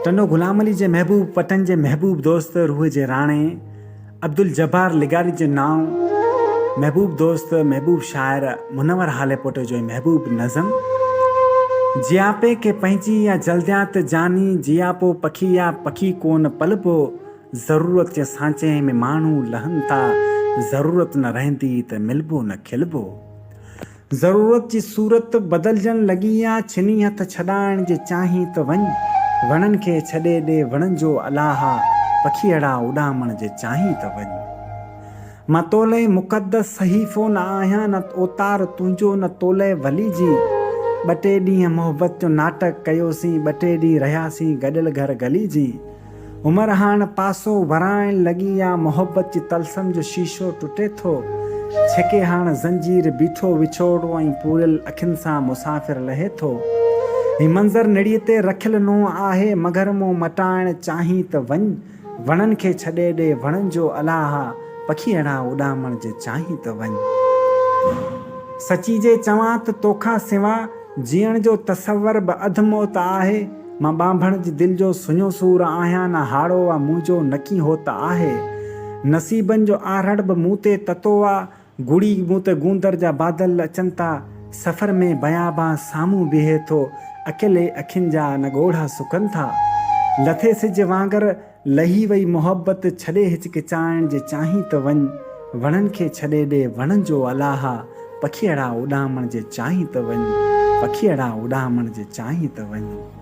ٽنڊو غلام علي جي محبوب پٽن جي محبوب دوست روح جي راڻي عبدالجبار لغاري جي نانء محبوب دوست محبوب شاعر منور هاليپوٽو جو محبوب نظم جياپي کي پنهنجي يا جلديان ته جاني جياپو پکي يا پکي ڪون پلبو ضرورت جي سانچي ۾ ماڻهو لهن ٿا ضرورت نه رهندي ته ملبو نه کلبو. ضرورت جي صورت بدلجڻ لڳي آ، ڇني هٿ ڇڏائڻ جي چاهين ته وڃ، وڻن کي ڇڏي ڏي وڻن جو الاها، پکيئڙا اڏامڻ جي چاهين ته وڃ. مان تولئه مقدس صحيفو نه آهيان، نه اوتار تنهنجو نه تولئه ولي جي. ٻه ٽي ڏينهن محبت جو ناٽڪ ڪيوسين، ٻه ٽي ڏينهن رهياسين گڏيل گهر گلي جي. عمر هاڻ پاسو ورائڻ لڳي آ، محبت جي طلسم جو شيشو ٽٽي ٿو، ڇڪي هاڻ زنجير بيٺو وڇوڙو ۽ پوريل اکين سان مسافر لهي ٿو. هي منظر نڙيء تي رکيل نوح آهي، مگر مون مٽائڻ چاهين ته وڃ، وڻن کي ڇڏي ڏي، وڻن جو الاها، پکيئڙا اڏامڻ جي چاهين ته وڃ. سچي جي چوان ته توکان سوا جيئڻ جو تصور به اڌ موت آهي، مان ٻانڀڻ جي دل جو سڃو سور آهيان نه هاڙو آ منهنجو نڪي هوت آهي. نصيبن جو آرهڙ به مون تي تتو آ، گڙي مون تي گوندر جا بادل اچن ٿا، سفر ۾ بيابان سامهون بيهي ٿو، اڪيلي اکين جا نه ڳوڙها سڪن ٿا. لٿي سج وانگر لهي وئي محبت ڇڏي هچڪچائڻ جي چاهين ته وڃ، وڻن کي ڇڏي ڏي وڻن جو الاها، پکيئڙا اڏامڻ جي چاهين ته وڃ، پکيئڙا اڏامڻ جي چاهين ته وڃ.